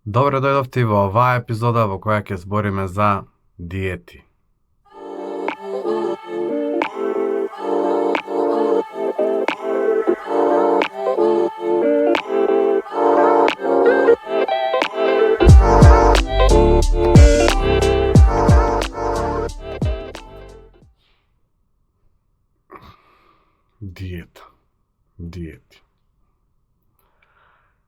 Добре дојдовте и во оваа епизода во која ќе збориме за диети. Диети.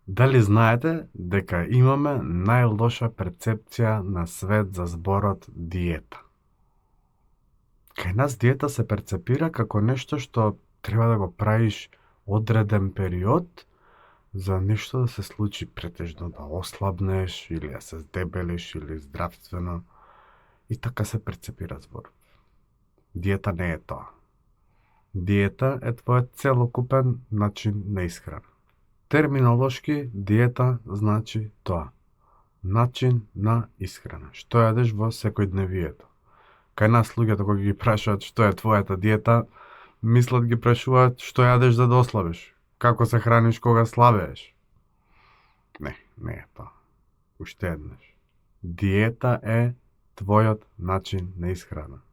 Дали знаете дека имаме најлоша перцепција на свет за зборот диета? Кај нас диета се перцепира како нешто што треба да го правиш одреден период за нешто да се случи, претежно да ослабнеш или да се здебелиш или здравствено, и така се перцепира зборот. Диета не е тоа. Диета е твојот целокупен начин на исхрана. Терминолошки диета значи тоа. Начин на исхрана. Што јадеш во секојдневието. Кај нас луѓето кога ги прашаат што е твојата диета, мислат ги прашуваат што јадеш за да ослабиш, како се храниш кога слабееш. Не е тоа. Уште еднаш. Диета е твојот начин на исхрана.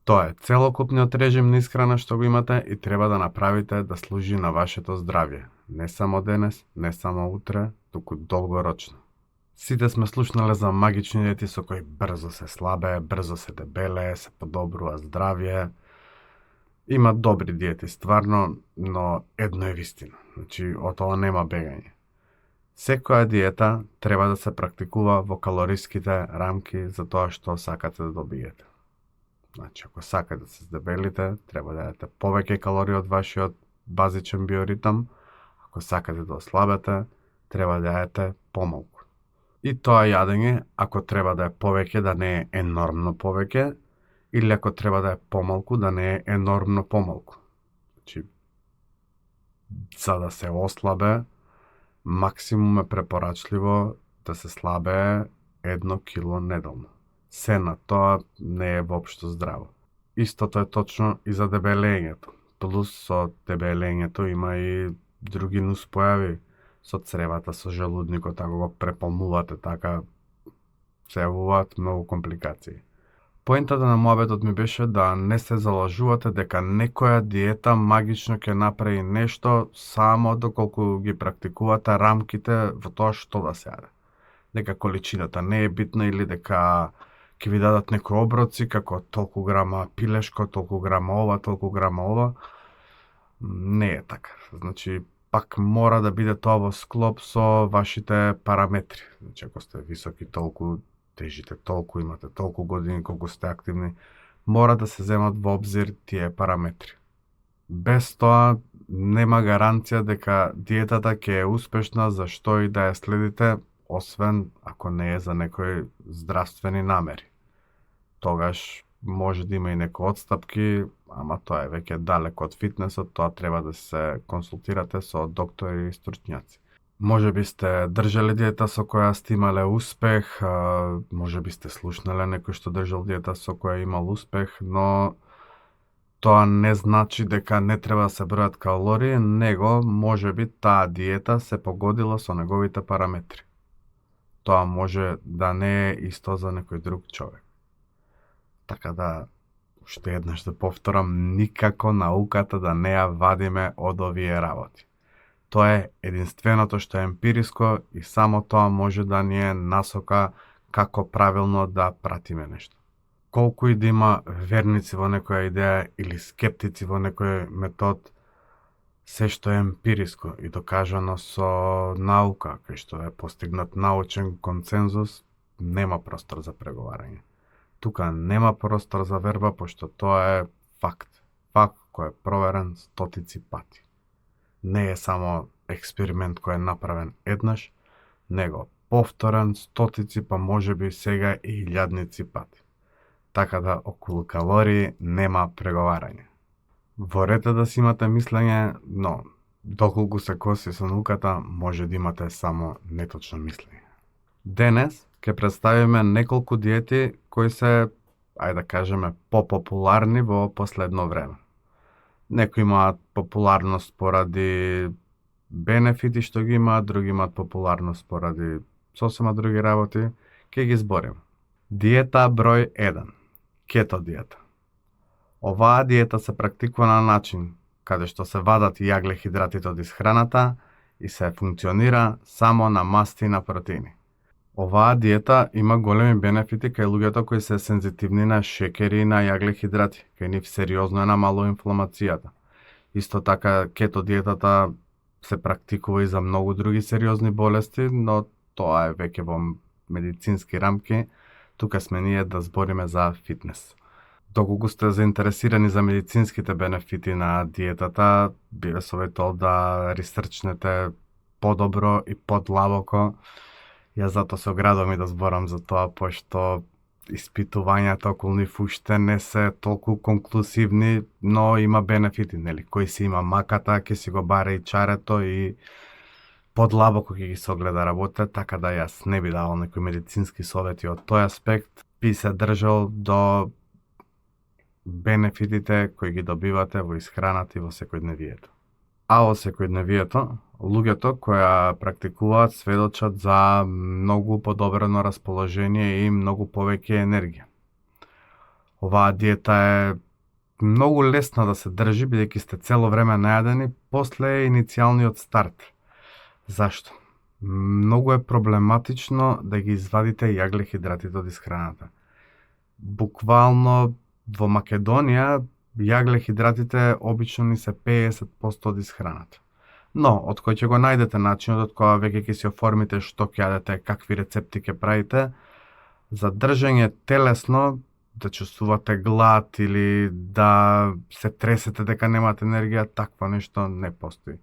Тоа е целокупниот режим на исхрана што го имате и треба да направите да служи на вашето здравје. Не само денес, не само утре, туку долгорочно. Сите сме слушнале за магични диети со кои брзо се слабее, брзо се дебелее, се подобрува здравје. Има добри диети стварно, но едно е вистина. Значи, од тоа нема бегање. Секоја диета треба да се практикува во калориските рамки за тоа што сакате да добиете. Значи, ако сакате да се здебелите, треба да јадете повеќе калории од вашиот базичен биоритам. Ако сакате да ослабете, треба да јадете помалку. И тоа јадење, ако треба да е повеќе, да не е енормно повеќе, или ако треба да е помалку, да не е енормно помалку. Значи, за да се ослабе, максимум е препорачливо да се слабее 1 кило неделно. Се на тоа не е воопшто здраво. Истото е точно и за дебелењето. Плюс со дебелењето има и други нуспојави со цревата, со желудникот, ако го преполнувате така, се јавуваат многу компликации. Поентата на муабетот ми беше да не се залажувате дека некоја диета магично ќе направи нешто само доколку ги практикувате рамките во тоа што да се јаде. Дека количината не е битна или дека ќе ви дадат некои оброци како толку грама пилешко, толку грама ова, толку грама ова. Не е така. Значи, пак мора да биде тоа во склоп со вашите параметри. Значи, ако сте високи толку, тежите толку, имате толку години колку сте активни, мора да се земат во обзир тие параметри. Без тоа нема гаранција дека диетата ќе е успешна за што и да ја следите, освен ако не е за некои здравствени намери. Тогаш може да има и некои отстапки, ама тоа е веќе далеко од фитнесот, тоа треба да се консултирате со доктори и стручњаци. Може би сте држале диета со која сте имале успех, може би сте слушнале некој што држал диета со која имал успех, но тоа не значи дека не треба да се бројат калории, него може би таа диета се погодила со неговите параметри. Тоа може да не е исто за некој друг човек. Така да, уште еднаш да повторам, никако науката да не ја вадиме од овие работи. Тоа е единственото што е емпириско и само тоа може да ни е насока како правилно да пратиме нешто. Колку и да има верници во некоја идеја или скептици во некој метод, се што е емпириско и докажано со наука, кај што е постигнат научен консензус, нема простор за преговарање. Тука нема простор за верба, пошто тоа е факт. Факт кој е проверен стотици пати. Не е само експеримент кој е направен еднаш, него повторен стотици, па може би сега и илјадници пати. Така да околу калории нема преговарање. Ворете да си имате мислење, но доколку се коси со науката, може да имате само неточно мислење. Денес ќе представиме неколку диети кои се, ајде да кажеме, попопуларни во последно време. Некои имаат популарност поради бенефити што ги имаат, други имаат популарност поради сосема други работи, ќе ги зборим. Диета број 1. Кето диета. Оваа диета се практикува на начин каде што се вадат јаглехидратите од исхраната и се функционира само на масти и на протеини. Оваа диета има големи бенефити кај луѓето кои се сензитивни на шекери и на јаглехидрати, кај нив сериозно намалува инфламацијата. Исто така, кето диетата се практикува и за многу други сериозни болести, но тоа е веќе во медицински рамки. Тука сме ние да збориме за фитнес. Доколку сте заинтересирани за медицинските бенефити на диетата, би ве советувал да ресрчнете подобро и подлабоко. Јас зато се оградувам и да зборам за тоа, пошто испитувањата околу нив уште не се толку конклузивни, но има бенефити, нели? Кој си има маката, ќе си го баре и чарето и подлабоко ќе ги согледа работа, така да јас не би давал некои медицински совети од тој аспект, би се држал до бенефитите кои ги добивате во исхраната и во секојдневието. А во секојдневието, луѓето кои практикуваат сведочат за многу подобрено расположение и многу повеќе енергија. Оваа диета е многу лесна да се држи, бидејќи сте цело време најадени после иницијалниот старт. Зашто? Многу е проблематично да ги извадите јаглехидратите од исхраната. Буквално во Македонија јаглехидратите обично ни се 50% од исхраната. Но, од кој ќе го најдете начинот, од која веќе ќе си оформите што ќе јадете, какви рецепти ќе правите, за држање телесно, да чувствувате глад или да се тресете дека немате енергија, такво нешто не постои.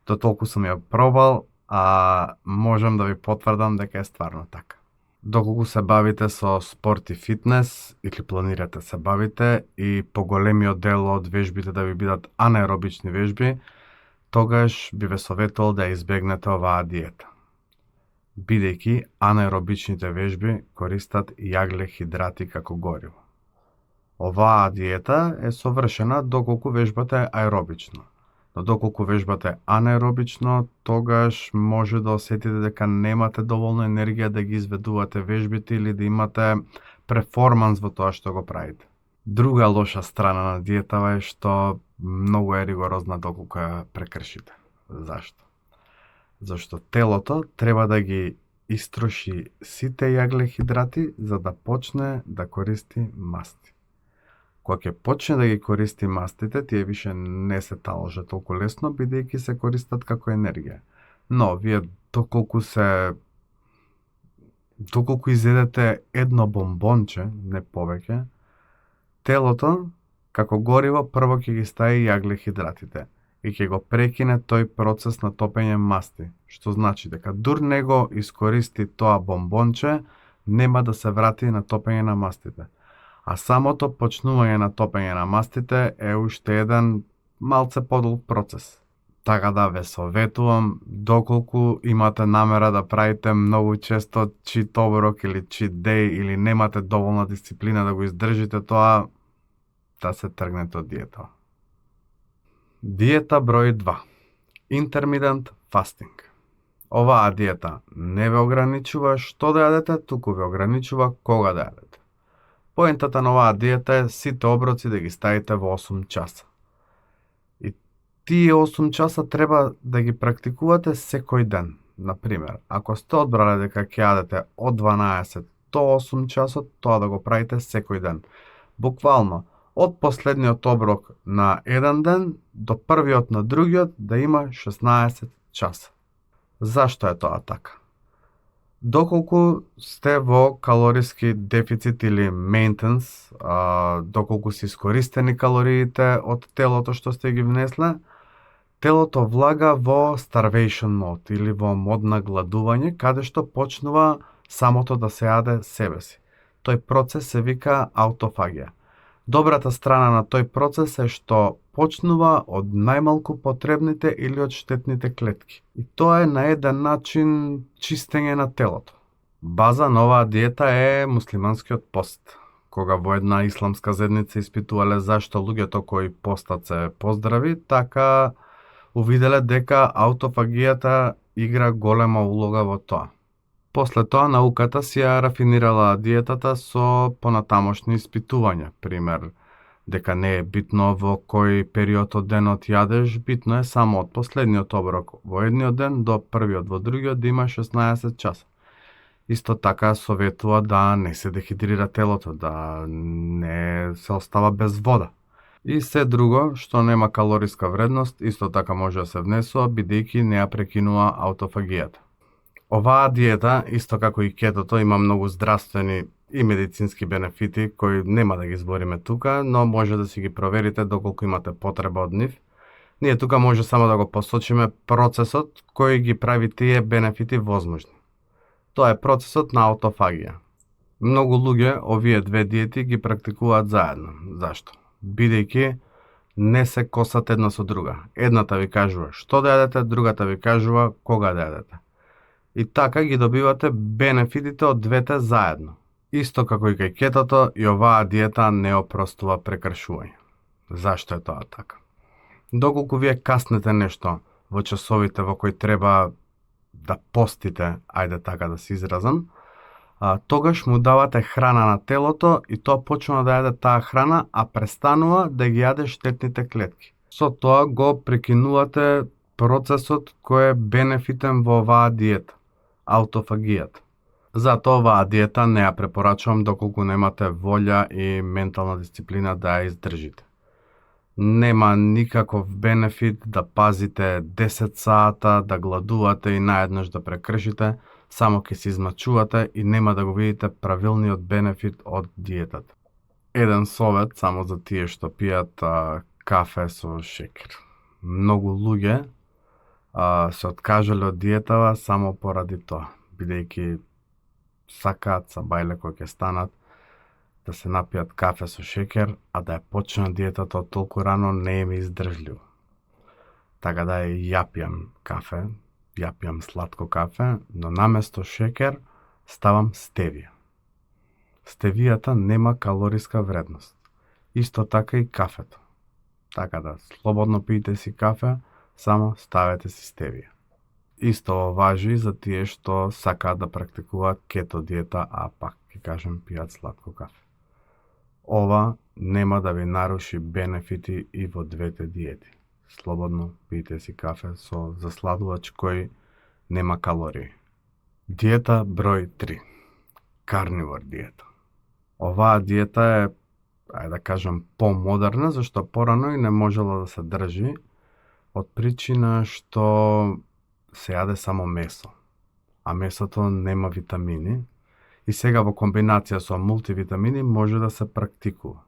До толку сум ја пробал, а можам да ви потврдам дека е стварно така. Доколку се бавите со спорт и фитнес, или планирате се бавите, и поголемиот дел од вежбите да ви бидат анаеробични вежби, тогаш би ве советувал да избегнете оваа диета. Бидејќи анаеробичните вежби користат јаглехидрати како гориво. Оваа диета е совршена доколку вежбате аеробично. Но доколку вежбате анаеробично, тогаш може да осетите дека немате доволно енергија да ги изведувате вежбите или да имате перформанс во тоа што го правите. Друга лоша страна на диетава е што многу е ригорозна доколку ја прекршите. Зашто? Зашто телото треба да ги истроши сите јаглехидрати за да почне да користи масти. Кога ќе почне да ги користи мастите, тие више не се таложе толку лесно, бидејќи се користат како енергија. Но, вие доколку изедете едно бомбонче, не повеќе, телото, како гориво, прво ќе ги стави јаглехидратите и ќе го прекине тој процес на топење масти, што значи дека дур него искористи тоа бомбонче, нема да се врати на топење на мастите. А самото почнување на топење на мастите е уште еден малце подолг процес. Така да ве советувам, доколку имате намера да правите многу често чит оброк или чит деј или немате доволна дисциплина да го издржите тоа, да се тргнете од диета. Диета број 2. Intermittent fasting. Оваа диета не ве ограничува што да јадете, туку ве ограничува кога да јадете. Поентата на оваа диета е сите оброци да ги ставите во 8 часа. И тие 8 часа треба да ги практикувате секој ден. Например, ако сте одбрале дека ќе јадете од 12 до 8 часот, тоа да го правите секој ден. Буквално, од последниот оброк на еден ден до првиот на другиот да има 16 часа. Зашто е тоа така? Доколку сте во калориски дефицит или maintenance, доколку се искористени калориите од телото што сте ги внесле, телото влага во starvation mode или во мод на гладување, каде што почнува самото да се јаде себе си. Тој процес се вика аутофагија. Добрата страна на тој процес е што почнува од најмалку потребните или од штетните клетки. И тоа е на еден начин чистење на телото. База на оваа диета е муслиманскиот пост. Кога во една исламска заедница испитувале зашто луѓето кои постат се поздрави, така увиделе дека аутофагијата игра голема улога во тоа. После тоа науката си ја рафинирала диетата со понатамошни испитувања, пример дека не е битно во кој период од денот јадеш, битно е само од последниот оброк во едниот ден до првиот во другиот да има 16 часа. Исто така советува да не се дехидрира телото, да не се остава без вода. И се друго што нема калориска вредност, исто така може да се внесува, бидејќи не ја прекинува аутофагијата. Оваа диета, исто како и кетото, има многу здравствени и медицински бенефити кои нема да ги збориме тука, но може да си ги проверите доколку имате потреба од нив. Ние тука може само да го посочиме процесот кој ги прави тие бенефити возможни. Тоа е процесот на аутофагија. Многу луѓе овие две диети ги практикуваат заедно. Зашто? Бидејќи не се косат една со друга. Едната ви кажува што да јадете, другата ви кажува кога да јадете. И така ги добивате бенефитите од двете заедно. Исто како и кај кетото, и оваа диета не опростува прекршување. Зашто е тоа така? Доколку вие каснете нешто во часовите во кои треба да постите, ајде така да се изразам, тогаш му давате храна на телото и тоа почнува да јаде таа храна, а престанува да ги јаде штетните клетки. Со тоа го прекинувате процесот кој е бенефитен во оваа диета, аутофагијата. Затоа оваа диета не ја препорачувам доколку немате волја и ментална дисциплина да ја издржите. Нема никаков бенефит да пазите 10 сата, да гладувате и наеднаш да прекршите, само ќе се измачувате и нема да го видите правилниот бенефит од диетата. Еден совет само за тие што пијат кафе со шекер. Многу луѓе се откажале од диетава само поради тоа, бидејќи сакаат са бајле кои ќе станат да се напијат кафе со шекер, а да ја почнат диетата од толку рано не им издржливо. Така да ја пијам кафе, ја пијам сладко кафе, но наместо шекер ставам стевија. Стевијата нема калориска вредност. Исто така и кафето. Така да слободно пиете си кафе, само ставете си стевија. Исто важи за тие што сакаат да практикуваат кето диета, а пак ќе кажем пијат сладко кафе. Ова нема да ви наруши бенефити и во двете диети. Слободно пиете си кафе со засладувач кој нема калории. Диета број 3. Карнивор диета. Оваа диета е, ајде да кажем, помодерна, зашто порано и не можела да се држи од причина што се јаде само месо, а месото нема витамини и сега во комбинација со мултивитамини може да се практикува.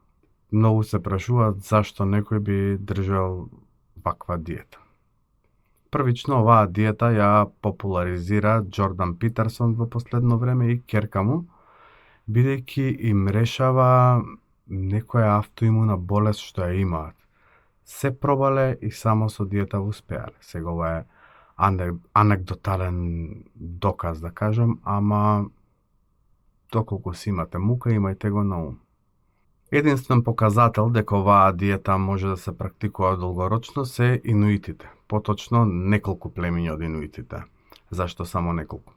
Многу се прашуваат зашто некој би држал ваква диета. Првично оваа диета ја популаризира Џордан Питерсон во последно време и ќерка му, бидејќи им решава некоја автоимуна болест што ја имаат. Се пробале и само со диета успеале. Сега ова е анекдотален доказ, да кажем, ама доколку си имате мука, имајте го на ум. Единствен показател дека оваа диета може да се практикува долгорочно се инуитите, поточно неколку племиња од инуитите. Зашто само неколку?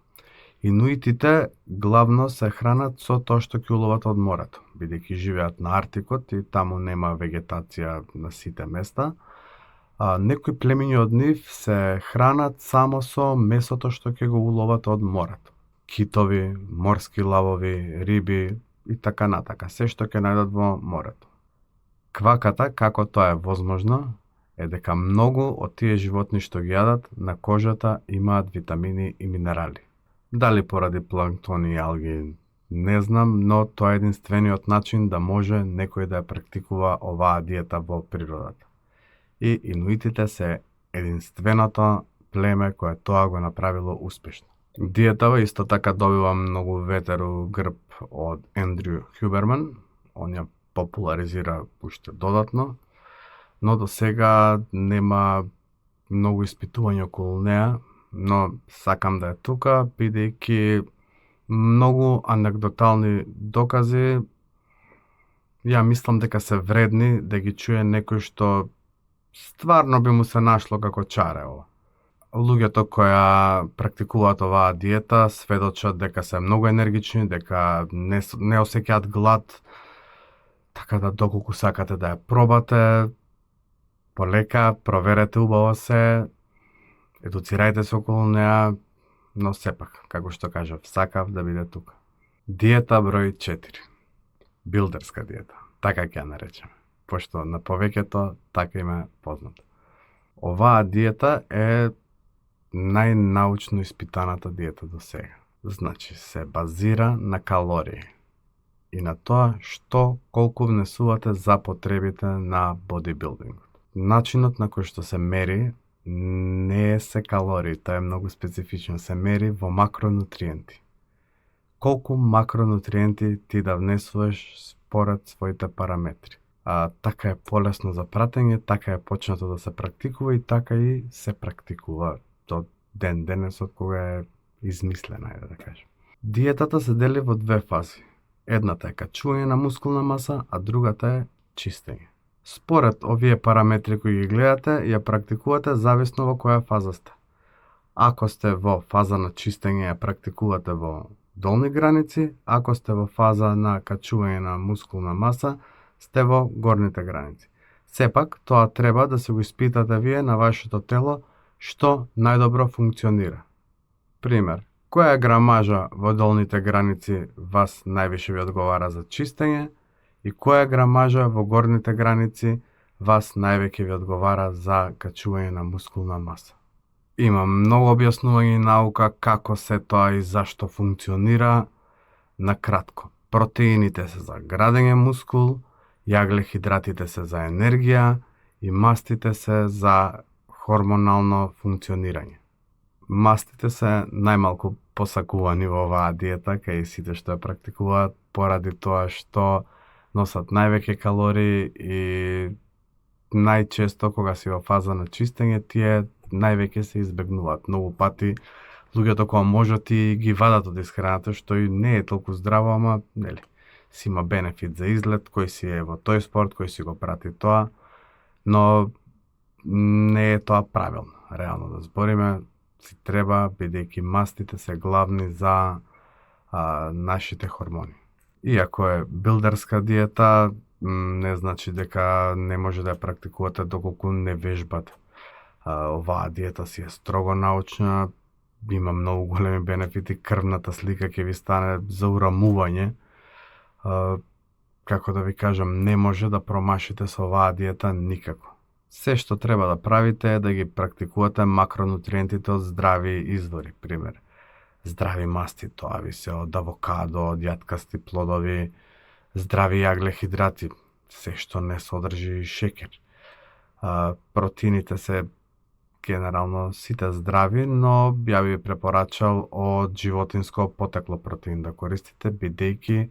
Инуитите главно се хранат со тоа што ќе уловат од морето, бидејќи живеат на Арктикот и таму нема вегетација на сите места. Некои племиња од нив се хранат само со месото што ќе го уловат од морето. Китови, морски лавови, риби и така натака, се што ќе најдат во морето. Кваката, како тоа е возможно, е дека многу од тие животни што ги јадат на кожата имаат витамини и минерали. Дали поради планктон и алги, не знам, но тоа е единствениот начин да може некој да ја практикува оваа диета во природата. И инуитите се единственото племе кое тоа го направило успешно. Диетава исто така добива многу ветер у грб од Ендрю Хјуберман, он ја популаризира уште додатно, но до сега нема многу испитувања околу неа, но сакам да е тука, бидејќи многу анекдотални докази, ја мислам дека се вредни да ги чуе некој што стварно би му се нашло како чаре ова. Луѓето кои практикуваат оваа диета сведочат дека се многу енергични, дека не осеќаат глад, така да доколку сакате да ја пробате, полека, проверете убаво се, едуцирајте се околу неа, но сепак, како што кажав, сакав да биде тука. Диета број 4. Билдерска диета, така ќе ја наречеме, пошто на повеќето така им е познато. Оваа диета е најнаучно испитаната диета до сега. Значи, се базира на калории и на тоа што колку внесувате за потребите на бодибилдингот. Начинот на кој што се мери не се калории, тоа е многу специфично, се мери во макронутриенти. Колку макронутриенти ти да внесуваш според своите параметри. Така е полесно за пратење, така е почнато да се практикува и така и се практикува до ден денесот кога е измислена, да кажем. Диетата се дели во две фази. Едната е качување на мускулна маса, а другата е чистење. Според овие параметри кои ги гледате, ја практикувате зависно во која фаза сте. Ако сте во фаза на чистење, ја практикувате во долни граници, ако сте во фаза на качување на мускулна маса, сте во горните граници. Сепак, тоа треба да се го испитате вие на вашето тело што најдобро функционира. Пример, која грамажа во долните граници вас највише ви одговара за чистење и која грамажа во горните граници вас највеќе ви одговара за качување на мускулна маса. Има многу објаснување и наука како се тоа и зашто функционира. Накратко, протеините се за градење мускул, јаглехидратите се за енергија и мастите се за хормонално функционирање. Мастите се најмалку посакувани во оваа диета, кај сите што ја практикуваат, поради тоа што носат највеќе калории и најчесто кога си во фаза на чистење, тие највеќе се избегнуваат. Многу пати луѓето кога можат и ги вадат од исхраната, што и не е толку здраво, ама нели, си има бенефит за изглед, кој си е во тој спорт, кој си го прати тоа, но не е тоа правилно. Реално да збориме, си треба, бидејќи мастите се главни за нашите хормони. Иако е билдерска диета, не значи дека не може да ја практикувате доколку не вежбате. Оваа диета си е строго научна, има многу големи бенефити, крвната слика ќе ви стане за урамување. Како да ви кажам, не може да промашите со оваа диета никако. Се што треба да правите е да ги практикувате макронутриентите од здрави извори, пример. Здрави масти, тоа ви се од авокадо, од јаткасти плодови, здрави јаглехидрати, се што не содржи шекер. Протеините се генерално сите здрави, но ја би препорачал од животинско потекло протеин да користите, бидејќи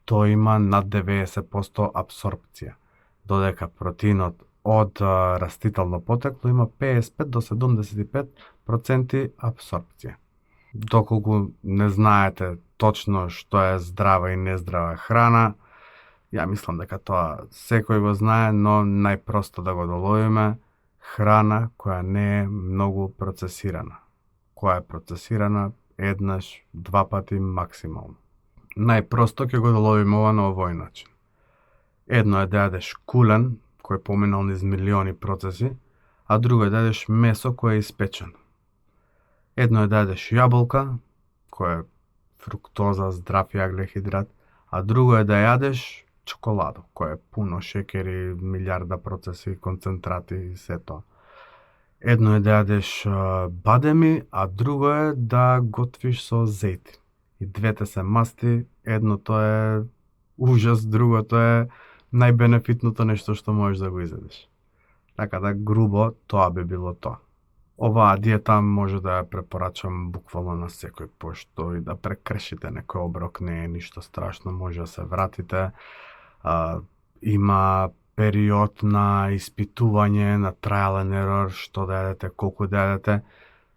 тоа има над 90% абсорпција, додека протеинот од растително потекло има 55 до 75% абсорпција. Доколку не знаете точно што е здрава и нездрава храна, ја мислам дека тоа секој го знае, но најпросто да го доловиме храна која не е многу процесирана. Која е процесирана еднаш, два пати максимално. Најпросто ќе го доловиме ова на овој начин. Едно е да јадеш кулен, кој поминал низ милиони процеси, а друго е да јадеш месо кое е испечено. Едно е да јадеш јаболка, кој е фруктоза, здрав јаглехидрат, а друго е да јадеш чоколадо, кој е пуно шекери, милиарда процеси, концентрати и се тоа. Едно е да јадеш бадеми, а друго е да готвиш со зејтин. И двете се масти, едното е ужас, другото е најбенефитното нешто што можеш да го изедеш. Така да грубо тоа би било тоа. Оваа диета може да ја препорачам буквално на секој, пошто и да прекршите некој оброк не е ништо страшно, може да се вратите. Има период на испитување, на trial and error, што да јадете, колку да јадете.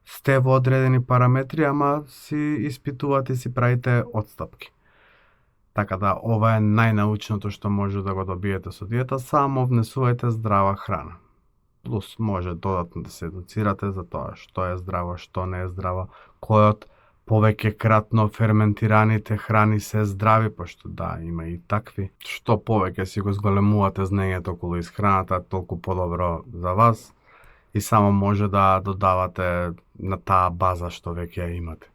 Сте во одредени параметри, ама си испитувате и си правите отстапки. Така да, ова е најнаучното што може да го добиете со диета, само внесувајте здрава храна. Плюс може додатно да се едуцирате за тоа што е здраво, што не е здраво, кој од повеќе кратно ферментираните храни се здрави, пошто да, има и такви. Што повеќе си го зголемувате знаењето околу исхраната, толку подобро за вас и само може да додавате на таа база што веќе ја имате.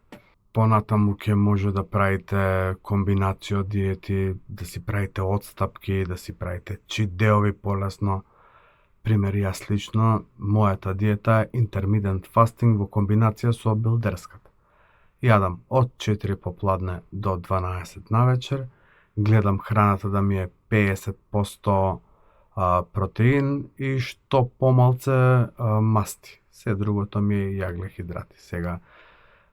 Понатаму ќе може да правите комбинација од диети, да си правите отстапки, да си правите чит деови полесно. Пример, јас лично, мојата диета е intermittent fasting во комбинација со билдерската. Јадам од 4 попладне до 12 навечер, гледам храната да ми е 50% протеин и што помалце масти. Се другото ми е јаглехидрати. Сега,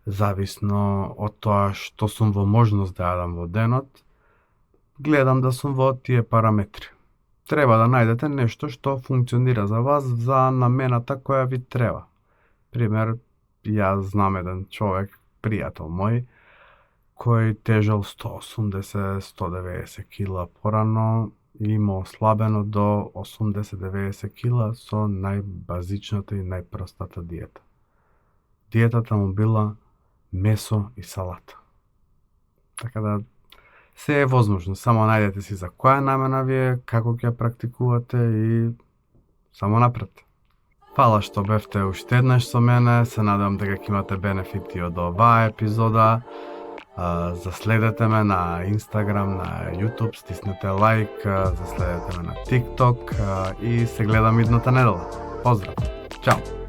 зависно од тоа што сум во можност да јадам во денот, гледам да сум во тие параметри. Треба да најдете нешто што функционира за вас, за намената која ви треба. Пример, јас знам еден човек, пријател мој, кој тежел 180-190 кила порано и има ослабено до 80-90 кила со најбазичната и најпростата диета. Диетата му била месо и салата. Така да, се е возможно, само најдете си за која намена ви е, како ќе ја практикувате и само напред. Фала што бевте уште еднаш со мене, се надевам дека ќе имате бенефити од оваа епизода. Заследете ме на Instagram, на YouTube, стиснете лайк, заследете ме на TikTok и се гледам идната недела. Поздрав! Чао!